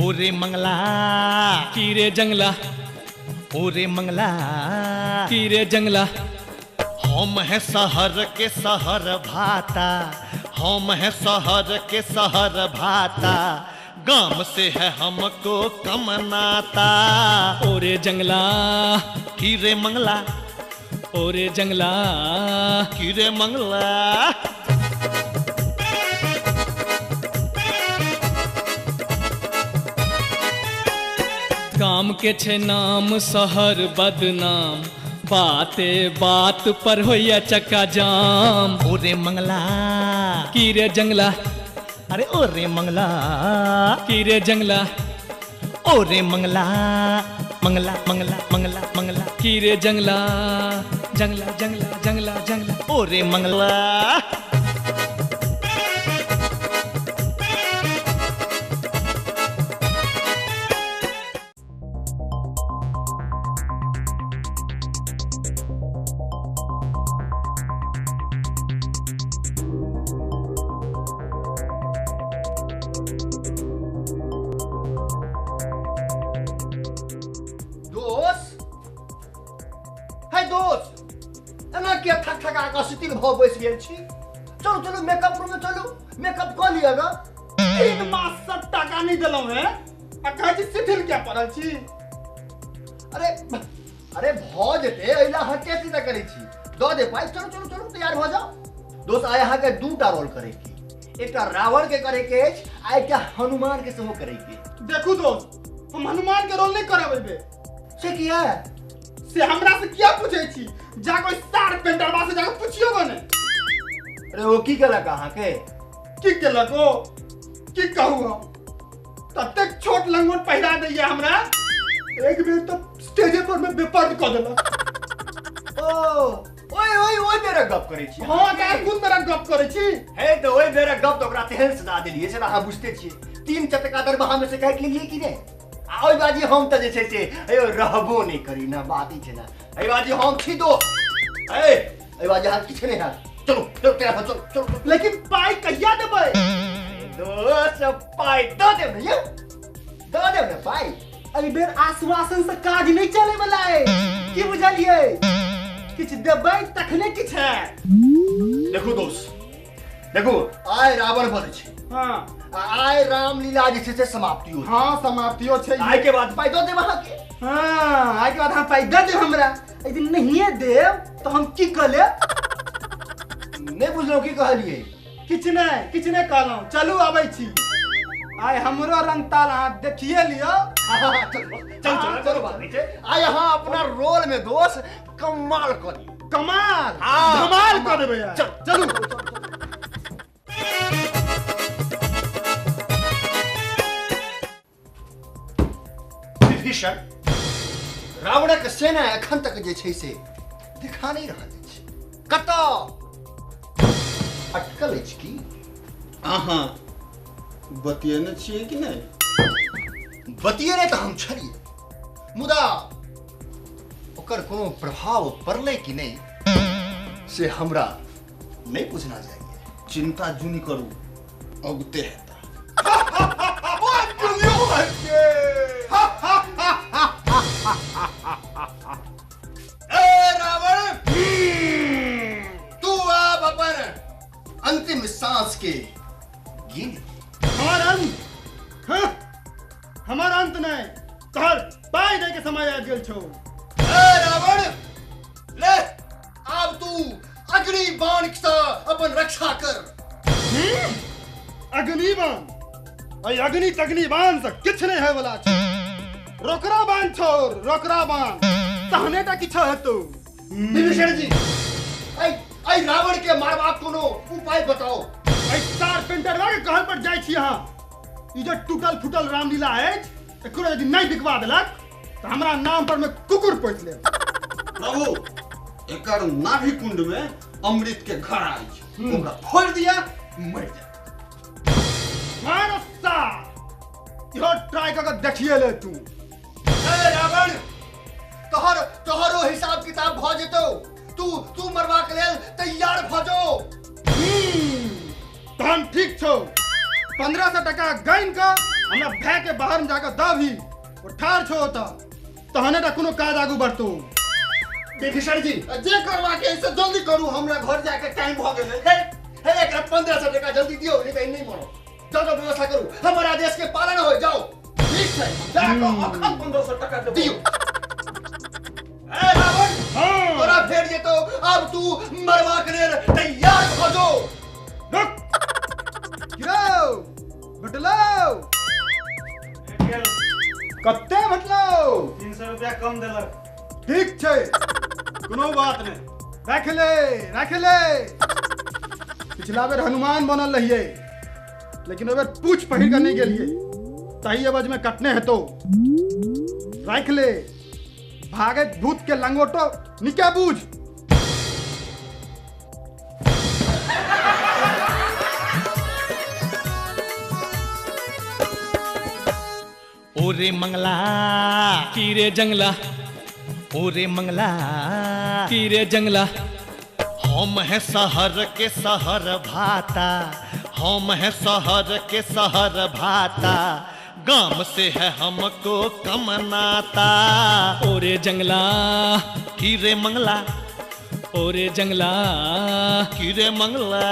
ओरे मंगला की रे जंगला, ओरे मंगला की रे जंगला। हम है शहर के शहर भाता, हम है शहर के शहर भाता, गांव से है हमको कम नाता। ओरे जंगला की रे मंगला, ओरे जंगला की रे मंगला। गाम के छे नाम शहर बदनाम, बाते बात पर होइया चक्का जाम। ओरे मंगला की रे जंगला, अरे ओरे मंगला की रे जंगला, ओरे मंगला मंगला मंगला मंगला मंगला की रे जंगला, जंगला जंगला जंगला जंगला ओरे मंगला। चलो चलो मेकअप रूम में चलो, मेकअप कऽ लिअ ग। 3 मास से टाका नहीं देलहुं है आ कहै छी शिथिल किया पड़ल छी। अरे अरे भऽ जेतै, एहिला अहाँ किया चिंता करै छी, दऽ दे पाइ। चलो चलो चलो तैयार भऽ जाओ। दोस्त आइ अहाँके 2टा रोल करे के, एकटा रावण के करे के अछि आ एकटा हनुमान के सेहो करे के। देखू दोस्त, हम हनुमान के रोल नहीं करब एबे। से किया? से हमरा से किया पूछै छी, जाके सार पेंटरवा से जाके पूछियो गने। अरे वो की केलक अहाँके? की केलक ओ? की कहू हम, ततेक छोट लंगोट पहिरा दैया हमरा, एक बेर तो स्टेजे पर में बेपर्द कऽ देलक। ओ ओए ओए ओए बेरा गप करै छी? हां, त कोन बेरा गप करै छी? हे त ओए बेरा गप त ओकरा तेहन सुना देलियै से अहाँ बुझते छियै। 3 चटका दरमाहा में से काटि लेलियै कि नहि? आ ओहि बाजी हम तऽ जे छै से अयो रहबो नहि करी ना, बात ई छै ना। एहि बाजी हम छी दो, एहि बाजी अहाँ किछु नहि हैत। चलो चलो तैयार हो, चलो चलो। लेकिन पाइ कहिया देबै? दोस्त पाइ दऽ देब ने यौ, दऽ देब ने पाइ। एहि बेर आश्वासन से काज नहीं चले वाला है, की बुझलियै? किछु देबै तखने किछु हैत। देखू दोस्त, देखू आइ रावण बनै छै। हाँ, आइ रामलीला जे छै से समाप्ति हो। हाँ समाप्तियो छै। आइ के बाद पाइ दऽ देब अहाँके। हाँ आइ के बाद अहाँ पाइ दऽ देब हमरा, यदि नहिए देब तऽ हम की कऽ लेब? नहि बुझलहुँ की कहलियै? किछु नहि, किछु नहि कहलहुँ। चलू अबै छी, आइ हमरो रंग ताल अहाँ देखिए लियौ। चल चल चलो बात नहीं छै। आइ अहाँ अपना रोल में दोस्त कमाल कऽ दियौ। कमाल? धमाल कऽ देबै। चल चलू। विभीषण, रावणक सेना एखन तक जे छै से देखा नहि रहल अछि, कतऽ अटकल अछि की? अहाँ बतियेने छियै कि नहि? बतियेने तऽ हम छलियै, मुदा ओकर कोनो प्रभाव पड़लै कि नहि से हमरा नहि बुझना जाइए। चिंता जुनि करू, अगते हेता। ए रावण, तू आब अपन अंतिम सांस के गिन। हमार अंत? हाँ, हमार अंत नहीं, तोहर पाई दे के समय आबि गेल छौ। ए रावण, ले आब तू अग्नि बाण से अपन रक्षा कर। अग्नि बाण? अग्नि तग्नि बाण से किछु नहीं है वाला छै। रोकड़ा बाण छोड़, रोकड़ा बाण तहने टा किछु हेतौ। विभीषण जी, ऐ रावण के मारबाक कोनो उपाय बताओ। ऐ सार पेंटरवा के कहल पर जाइ छी अहाँ। ई जे टूटल फूटल रामलीला अछि एकरो यदि नहीं बिकवा देलक तऽ हमरा नाम पर में कुकुर पोसि लेब। प्रभु, एकर नाभि कुंड में अमृत के घड़ा अछि, ओकरा फोड़ि दिया मरि जायत। मार सार, इहो ट्राई कऽ के देखिए ले तू। ए रावण, तोहर तोहरो हिसाब किताब भऽ जेतौ। तू तू मरबाक लेल तैयार भऽ जो। तहन ठीक छौ, 1500 टका गाइन कऽ हमरा भाय के बाहर में जाकर दबही ओ ठार छो ओतऽ तहने टा कोनो काज आगू बढ़तौ। विभीषण जी जे करवा के ऐसे जल्दी करू, हमरा घर जाके टाइम भ गेलै। हे हे एकरा 1500 टका जल्दी दियौ, नहीं तऽ नहीं मरो। जाओ जाओ व्यवस्था करू, हमर आदेश के पालन हो जाओ। ठीक छै, जाके अखन 1500 टका दियौ। ए रावण, तोरा भेट जेतौ, अब तू मरवा के लेल तैयार भ जो। रुक गिरो भेटलौ, कते भेटलौ? 300 रुपया कम देलक। ठीक छै, कोनो बात नहीं, राख ले राख ले। पिछला बेर हनुमान बनल रहिए, लेकिन ओहि बेर पूछ पहिर के नहीं गेलिए, ताही एवज में कटने हेतौ। राख ले, भागत भूत के लंगोटो निके बूझ। ओरे मंगला की रे जंगला, ओरे मंगला की रे जंगला, हम है शहर के शहर भाता, हम है शहर के शहर भाता, गाम से है हमको कम नाता। ओरे जंगला की रे मंगला, ओरे जंगला की रे मंगला।